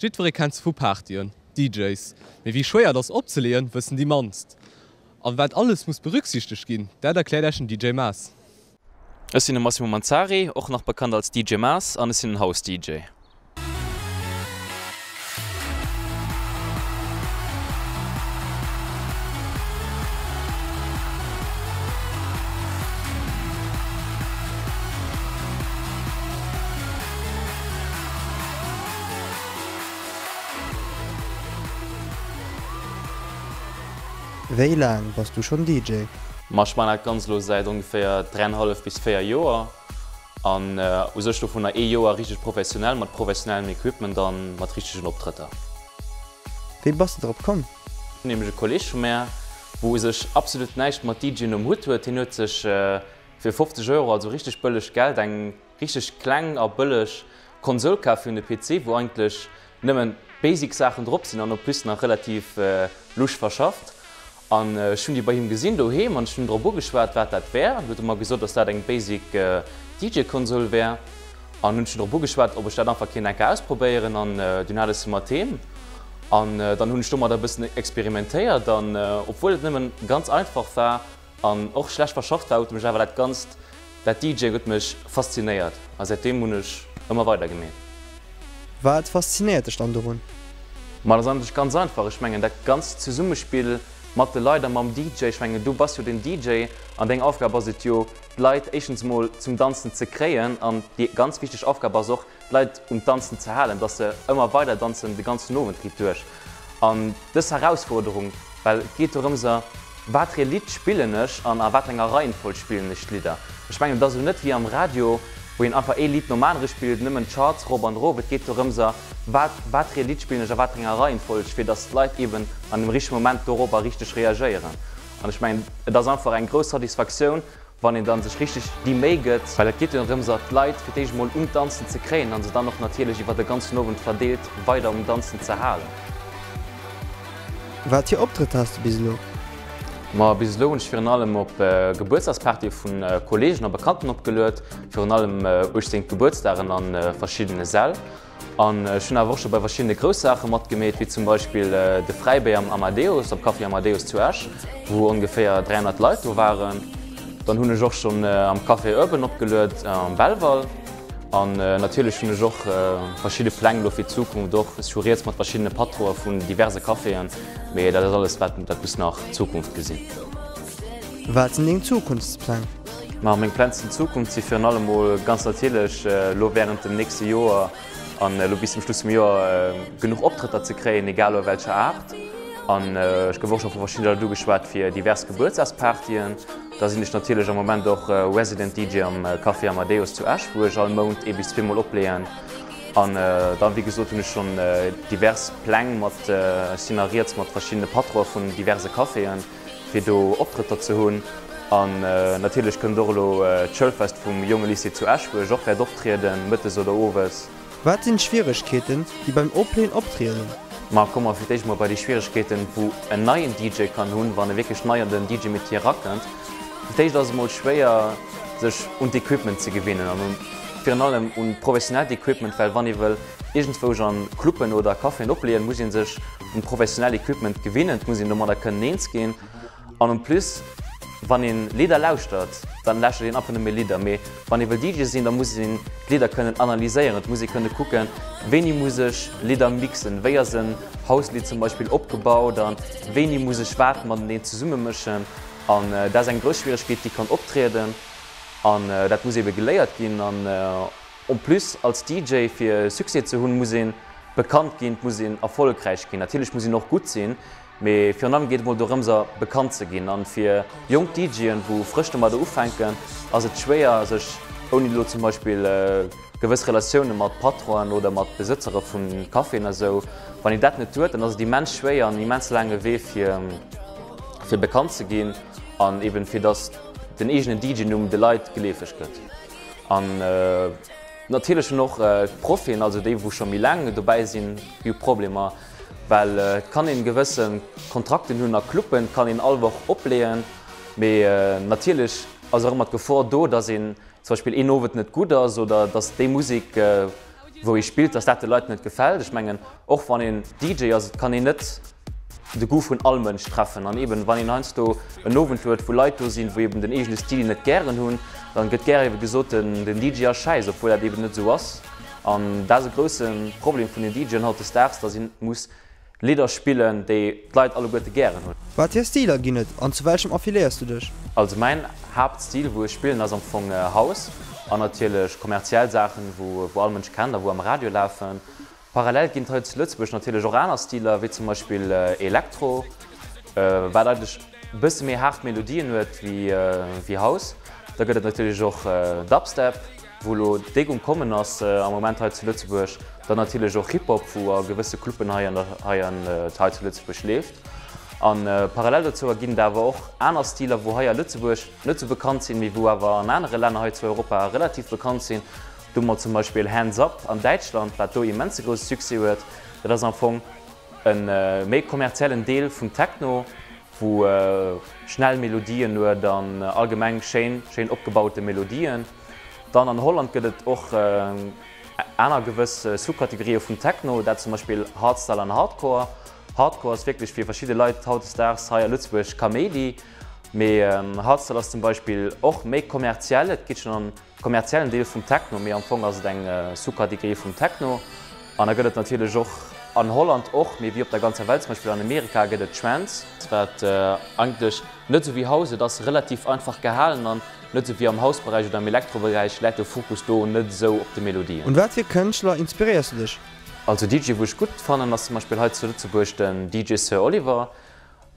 Jiddweree kennt se vu Partyen, DJs. Mee wéi schwéier et ass opzeleeën, wëssen déi mannst. An wat alles muss berücksichtegt ginn, dat erkläert Iech den DJ Maas. Ech sinn de Massimo Manzari, och nach bekannt als DJ Maas, an ech sinn en House DJ. Wéi laang bass du schonn DJ? Ma ech man dat Ganzt elo säit ongeféier dräienhallef bis 4 Joer an u sech dovunner ee Joer richteg professionell mat professionellem Equipment an mat richtegen Optrëtter. Wéi bass de drop komm? Nämlech e Kolleg vu mär, wou u sech absolut näischt mat DJen um Hutt huet. Hien huet sech fir 50 Euro, also richteg bëllegt Geld, eng richteg kleng a bëlleg Konsol kaf fir un de PC, wou eigentlech nëmmen basic Saachen drop sinn an en plus nach relativ lusch verschafft. An ech hunn déi bei him gesinn doheem an ech hunn drop ugeschwat, wat dat wär. An du huet e mer gesot, dass dat eng basic DJ-Konsol wär. An hunn ech drop ugeschwat, ob ech dat einfach kéint eng Kéier ausprobéieren. An dunn hat ech se mat heem. An dann hunn ech domadder e bëssen experimentéiert. An obwuel et nëmmen ganz einfach war an och schlecht verschafft war, huet mech awer dat Ganzt Dat DJing huet mech faszinéiert a säitdeem hunn ech ëmmer weider gemeet. Wat faszinéiert dech dann dorun? Ma dat ass eigentlech ganz einfach. Ech mengen dat ganzt Zesummespill mat de Leit a mam DJ. Ech mengen du bass jo den DJ an deng Aufgab ass et jo d'Leit éischtens emol zum Danzen ze kréien an déi ganz wichteg Aufgab ass och d'Leit um Danzen ze halen, dass se ëmmer weider danzen de ganzen Owend riit duerch. An dës Herausforderung, well et geet dorëmser, wat fir ee Lidd spillen ech an a wat enger Reihenfolg spillen ech d'Lidder. Ech mengen, et ass elo net wéi am Radio, wou een einfach ee Lidd nom anere spillt, nëmmen d'Charts rop an erof. Et geet dorëmser, wat wat fir ee Lidd spillen ech a wat fir enger Reihenfolg, fir dass d'Leit eeben an dem richtege Moment dorobber richteg reagéieren. An ech mengen, et ass einfach eng grouss Satisfaktioun, wann een dann sech richteg déi Méi gëtt, well et geet jo drëms d'Leit fir d'éischt emol um Danzen ze kréien an se dann och natierlech iwwer de ganzen Owend verdeelt weider um Danzen ze halen. Wat fir Optrëtter has de bis elo? Ma bis elo hunn ech virun allem op Gebuertsdagspartye vu Kolleegen a Bekannten opgeluet, virun allem 18. Gebuertsdagen a verschiddene Säll. An ech hunn awer och scho bei verschiddene grouss Saache matgemeet, wéi zum Beispill de Fräibéi am Amadeus, am Café Amadeus zu Esch, wou ongeféier 300 Leit do waren. Dann hunn ech och schonn am Café Urban opgeluet am Belval. An natierlech hunn ech och verschidde Pläng elo fir d'Zukunft och. Ech hu rieds mat verschiddene Patroe vun diverse Caféen, mee dat ass alles, wat dat muss nach d'Zukunft gesinn. Wat sinn deng Zukunftspläng? Ma meng Pläng fir d'Zukunft si virun allem mol ganz natierlech elo wärend dem nächste Joer an elo bis zum Schluss vum Joer genuch Optrëtter ze kréien, egal a welcher Aart. An ech gouf och scho vu verschiddene Leit ugeschwat fir divers Gebuertsdagspartyen. Da sinn ech natierlech am Moment och Resident DJ am Café Amadeus zu Esch, wou ech all Mount ee bis zweemol opleeën. An dann, wéi gesot, hunn ech schonn divers Pläng mat, ech sinn a Rieds mat verschiddene Patroe vun diverse Caféen, fir do Optrëtter ze hunn. An natierlech kënnt och elo d'Schoulfest vum Jonge Lycée zu Esch, wou ech och wäert optrieden, mëttes oder owes. Wat sinn d'Schwieregkeeten, déi beim Opleen optrieden? Ma komme mer fir d'éischt mol bei déi Schwieregkeeten, wou en neien DJ kann hunn, wann e wierklech nei an den DJ-Metier erakënnt. Fir d'éischt ass et mol schwéier, sech un d'Equipment ze gewinnen an virun allem un professionellt Equipment, well wann ee wëll iergendzwousch an Cluben oder Caféen opleeën, muss een sech un professionell Equipment gewinnen, et muss een domadder kënnen eens ginn. An en plus, wann een Lidder lauschtert, dann lauschtert een einfach nëmme Lidder. Mee wann ee wëll DJ sinn, da muss een d'Lidder kënnen analyséieren, et muss ee kënne kucken, wéini muss ech Lidder mixen, wéi ass en House-Lidd zum Beispill opgebaut an wéini muss ech wat mateneen zesummemëschen. An dat ass eng grouss Schwieregkeet, déi kann optrieden an dat muss eebe geléiert ginn. An En plus, als DJ fir Succès ze hunn, muss een bekannt ginn, et muss een erfollegräich ginn. Natierlech muss een och gutt sinn, mee virun allem geet et mol dorëmser bekannt ze ginn. An fir jonk DJen, wou frësch domadder ufänken, ass et schwéier sech ouni elo zum Beispill gewëss Relatioune mat Patronen oder mat Besëtzere vu Caféen a sou, wann een dat net huet, dann ass et immens schwéier an immens laange Wee fir fir bekannt ze ginn an eben fir dass den eegenen DJ-Numm de Leit geleefeg gëtt. An natierlech hunn och d'Profien, also déi wou scho méi laang dobäi sinn, déi hu Problemer, well et kann een gewësse Kontrakten hunn a Cluben, et kann een all Woch opleeën, mee natierlech ass och ëmmer d'Gefor do, datt een zum Beispill een Owend net gutt ass oder datt déi Musek. wou ee spillt, dass dat de Leit net gefält. Ech mengen, och wann een DJ ass, et kann een net de Goût vun all Mënsch treffen. An eben, wann een heiansdo en Owend huet, wou Leit do sinn, wou eben den eegene Stil net gären hunn, dann gëtt gär ebe gesot, den DJ ass schäiss, obwuel dat eben net esou ass. An dat ass e grousse Problem vun den DJen hautdesdaags, dass een muss Lidder spillen, déi d'Leit alleguerte gären hunn. Wat fir Stiler ginn et an zu welchem affiléiers du dech? Also mäin Haaptstil wou ech spillen ass am Fong House an natierlech kommerziell Saachen wou all Mënsch kennt a wou am Radio lafen. Parallel ginn et hei zu Lëtzebuerg natierlech och aner Stiler wéi zum Beispill Elektro, wat eigentlech e bësse méi haart Melodien huet wéi House. Da gëtt et natierlech och Dubstep. Wou elo déck um kommen ass am Moment hei zu Lëtzebuerg. Dann natierlech och Hip-Hop, wou a gewësse Cluben hei an der hei an hei zu Lëtzebuerg leeft. An parallel dozou ginn et awer och aner Stiler, wou hei a Lëtzebuerg net sou bekannt sinn, mee wou awer an anere Länner hei zu Europa relativ bekannt sinn. Do hu mer zum Beispill Hands Up an Däitschland, wat do immense grousse Succès huet. Dat ass am Fong e méi kommerziellen Deel vum Techno, wou schnell Melodien huet an allgemeng schéin schéin opgebaute Melodien. Dann an Holland gëtt et och aner gewëss Sous-Kategorië vum Techno, dat zum Beispill Hardstyle an Hardcore. Hardcore ass wierklech fir verschidde Leit hautdesdaags hei a Lëtzebuerg Kaméidi, mee Hardstyle ass zum Beispill och méi kommerziell, et geet schonn an kommerziellen Deel vum Techno, mee am Fong ass et eng Sous-Kategorie vum Techno. An da gëtt et natierlech och an Holland och, mee wéi op der ganzer Welt, zum Beispill an Amerika gëtt et Trance, wat eigentlech net esou wéi House, et ass relativ einfach gehalen an net esou wéi am House-Beräich oder am Elektro-Beräich läit de Fokus do net esou op de Melodien. Un wat fir Kënschtler inspiréiers du dech? Also DJ wou ech gutt fannen ass zum Beispill hei zu Lëtzebuerg den DJ Sir Oliver.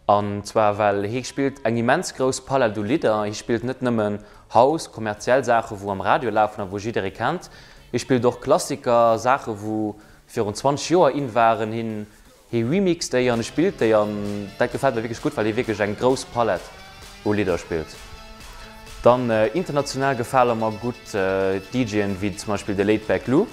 An zwar well hie spillt eng immens grouss Palett u Lidder. Hie spillt net nëmmen House, kommerziell Saache wou am Radio lafen a wou jidderee kennt. Hie spillt och Klassiker, Saache wou virun 20 Joer in waren. Hien hie remixt déi an e spillt déi an dat gefält mir wierklech gutt, well hie wierklech eng grouss Palett u Lidder spillt. Dann international gefale mer gutt DJen wéi zum Beispill de Laidback Luke,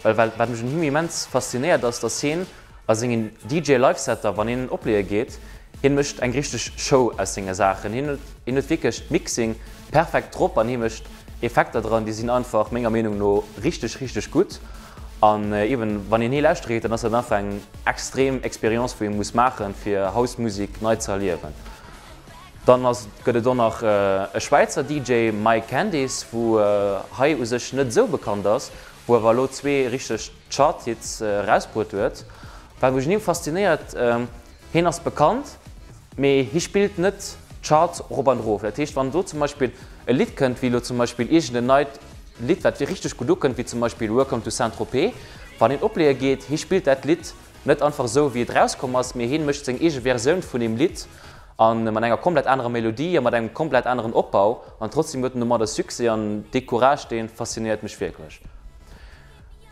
well wat mech un him immens faszinéiert ass, dass hien A sengen DJ Live Setter, wann hien opleeë geet, hien mécht eng richteg Show aus senge Saachen. Hien huet hien huet wierklech d'Mixing perfekt drop an hie mécht Effekter dran, déi sinn einfach menger Meenung no richteg richteg gutt. An eben wann een hie lauschtere geet, dann ass dat einfach eng extrem Experience wou ee muss maachen fir House Musik nei ze erliewen. Dann ass gëtt et och nach e Schwäizer DJ, Mike Candys, wou hei u sech net esou bekannt ass, wou awer elo zwee richteg Chart-Hits erausbruet huet. Wat mech un him faszinéiert, hien ass bekannt, mee hie spillt net d'Charts erop an erof. Dat heescht, wann do zum Beispill e Lidd kënnt, wéi elo zum Beispill iergend en neit Lidd, wat richteg gutt ukënnt, wéi zum Beispill Welcome to Saint-Tropez, wann hien opleeë geet, hie spillt dat Lidd net einfach esou, wéi et erauskomm ass, mee hien mécht seng eege Versioun vun deem Lidd a mat enger komplett anerer Melodie a mat engem komplett aneren Opbau an trotzdem huet en domadder Succès an dee Courage, dee faszinéiert mech wierklech.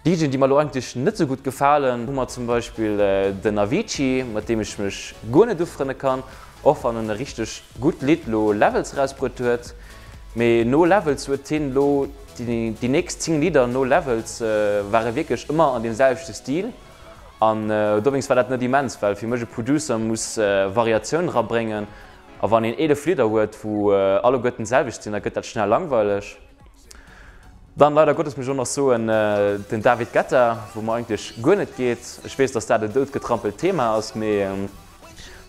DJen déi mer elo eigentlech net sou gutt gefalen, hu mer zum Beispill den Avicii, mat deem ech mech guer net ufrënne kann, och wann en e richteg gutt Lidd lo Levels erausbruet huet. Mee no Levels huet hien elo déi nächst 10 Lidder no Levels ware wierklech ëmmer an deem selwechte Stil an dowéinst war dat net immens, well fir mech e Producer muss Variatioun erabréngen a wann een 11 Lidder huet wou alleguerten d'selwecht sinn, da gëtt dat schnell langweileg. Dann leider Gottes muss ech och nach soen, den David Guetta, wou mer eigentlech guer net geet. Ech weess, dass dat en doudgetrampelt Thema ass, mee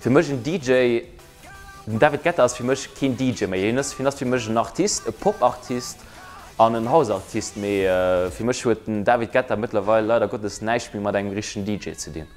fir mech en DJ, den David Guetta ass fir mech keen DJ méi. Hien ass, hien ass fir mech en Artist, e Pop-Artist an en House-Artist, mee fir mech huet den David Guetta mëttlerweil leider Gottes näischt méi mat engem richtegen DJ ze dinn.